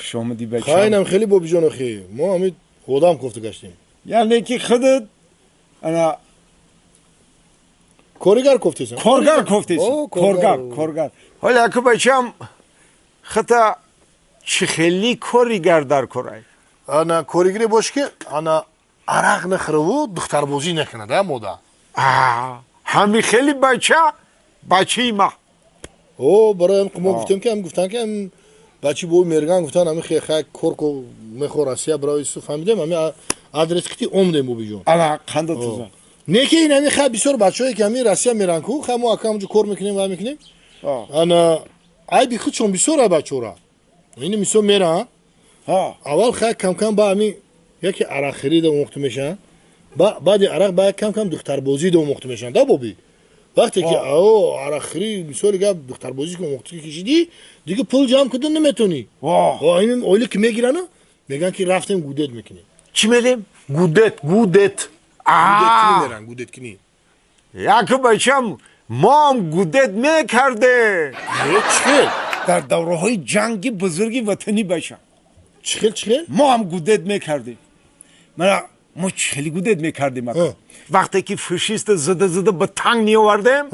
Хуш омадӣ бачам. Хайнам хеле бобиҷон охи. Мо ҳамин одам кофта гаштем. Яъне ки худат ана коригар кофтесам. Коргар кофтесам. Коргар, коргар. Ҳоли аку бачам хата чӣ хели коригар дар корай? Ана коригире бош ки ана арақ нахӯраву духтарбозӣ накунад, а мода. Ҳами хели бача бачаи ма. О, барои мо гуфтем ки ҳам гуфтан ки ҳам бачи бо мерган гуфтан ҳами хе кор ко мехо Россия барои су фаҳмидем ҳами адрес кити омдем бобиҷон. Ана қанда туза. Не ки ин ҳами хе бисёр бачаҳое ки ҳами Россия меран ку, хе мо ака ҳамҷо кор мекунем ва мекунем. Ана айби худшон бисёр ай бачаҳора. Ини мисол меран. Аввал хе кам-кам ба ҳами яке арақхӯрӣ да омӯхта мешаванд. Баъди арақ ба кам-кам духтарбозӣ да омӯхта мешаванд, да боби? Вақте ки арақхӯрӣ мисоли гап духтарбозӣ ки омӯхта кишидӣ, дига пул ҷамъ кардан наметавонӣ. Ин оила ки мегиранд, мегӯянд ки рафтем гудет мекунем. Чӣ мерем? Гудет, гудет. Гудеткунӣ меран, гудеткунӣ. Яку бачам моам гудет мекардем. Чӣ хел? Дар давраҳои ҷанги бузурги ватанӣ бачам. Чӣ хел, чӣ хел? Мо ҳам гудет мекардем. Мана мо чӣ хели гудет мекардем ака? Вақте ки фашиста зада-зада ба танк меовардем,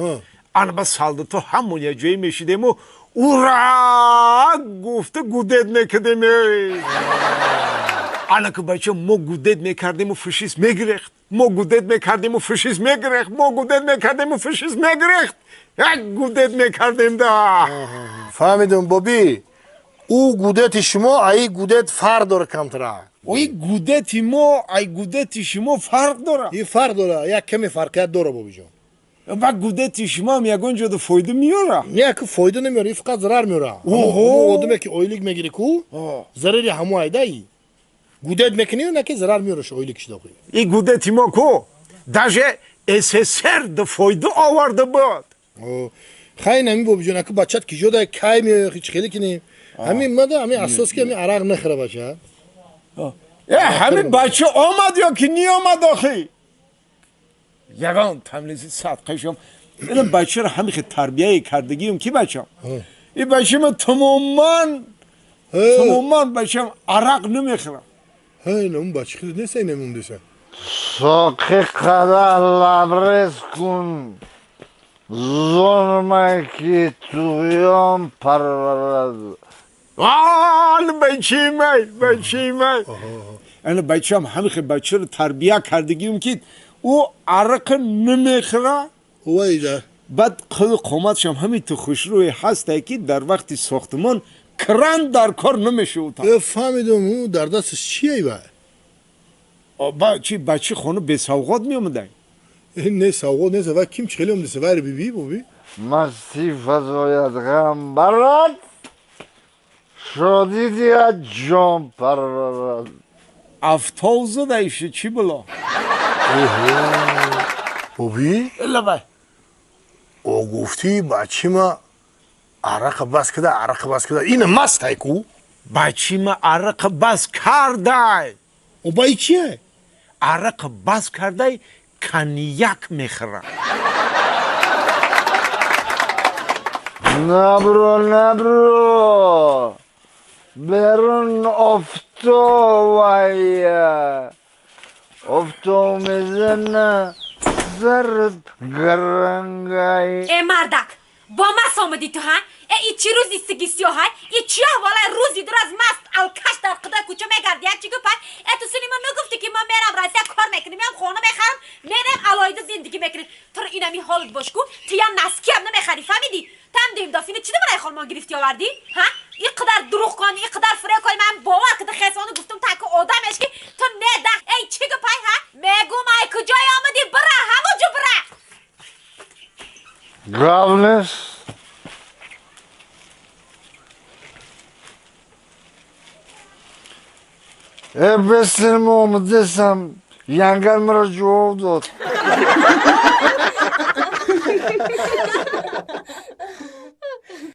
ана ба солдато ҳамон як ҷое мешидему ура гуфта гудет мекардем. Ана ки бача мо гудет мекардему фашист мегирехт. Мо гудет мекардему фашист мегирехт. Мо гудет мекардему фашист мегирехт. Як гудет мекардем да. Фаҳмидум боби. Ӯ гудети шумо аи гудет фарқ дора камтара. Ои гудети мо ай гудети шумо фарқ дора. И фарқ дора, як каме фарқият дора бобиҷон. Ба гудети шумоам ягон ҷода фоида меёра? Не, ку фоида намеёра, и фақат зарар меёра. Оҳо! Одаме ки ойлик мегири ку, зарари ҳамо айдаи. Гудет мекунӣ, на ки зарар меёраш ойлик шида охи. И гудети мо ку даже СССР да фоида оварда буд. Хай нами бобиҷон, аку бачат ки ҷода кай меёяхи чӣ хеле кинем? Ҳамин мада ҳамин асос ки ҳамин арақ нахӯра бача. Ҳамин бача омад ё ки ниомад охи? Ягон тамлизи садқашом. Ина бачаро ҳамин хел тарбияе кардагием ки бачам? Ин бачама тамоман тамоман бачам арақ намехӯрад. Ҳай, ин бача хеле нест, ин намемондеса. Соқи қадаҳ лабрез кун, зонмай ки туғён парварад. Ан бачимай, бачимай. Ана бачам ҳамин хел бачаро тарбия кардагием ки ӯ арақа намехӯрад. Вайда. Баъд қаду қоматшам ҳамин ту хушрӯе ҳастае ки дар вақти сохтмон кран дар кор намешавад. Фаҳмидум, ӯ дар дасташ чие вай? Чи бачи хона бесавғот меомадай? Не, савғот нест, вай ким чӣ хеле омадеса, вайро бибӣ, боби? Масти фазояд ғам барад, шодӣ диҳад ҷон парварад. Афтов задаиша чӣ бало? Боби? Лабай. О гуфтӣ бачима арақа бас када, арақа бас када. Ина мастай ку? Бачима арақа бас кардай. О баи чие? Арақа бас кардай, коньяк мехӯрад. Набро, набро, берун офтобая, офтоб мезана сарат гарангай. Э мардак, бо мас омадӣ ту ҳа? Э и чӣ рӯзи сиги сиёҳай? И чӣ аҳволай рӯзи дур аз маст алкаш дар қидай кӯча мегарди, як чӣ гӯпай? Э ту сини ма нагуфтӣ ки ман мерам Россия кор мекунем, ям хона мехарам, мерем алоҳида зиндагӣ мекунем. Туро инами ҳолат бош ку, ту ям наскиам намехарӣ, фаҳмидӣ? Там дим дофина чӣ барои холмон гирифтӣ овардӣ? Ҳа? И қадар дурӯғ кон, и қадар фиреб кон, ман бовар кида хесону гуфтум таку одамеш ки ту не да. Эй чӣ гӯпай ҳа? Мегум ай куҷой омадӣ? Бира, ҳамонҷо бира. Гап нест. Э бесилмо омадесам, янгар маро ҷавоб дод.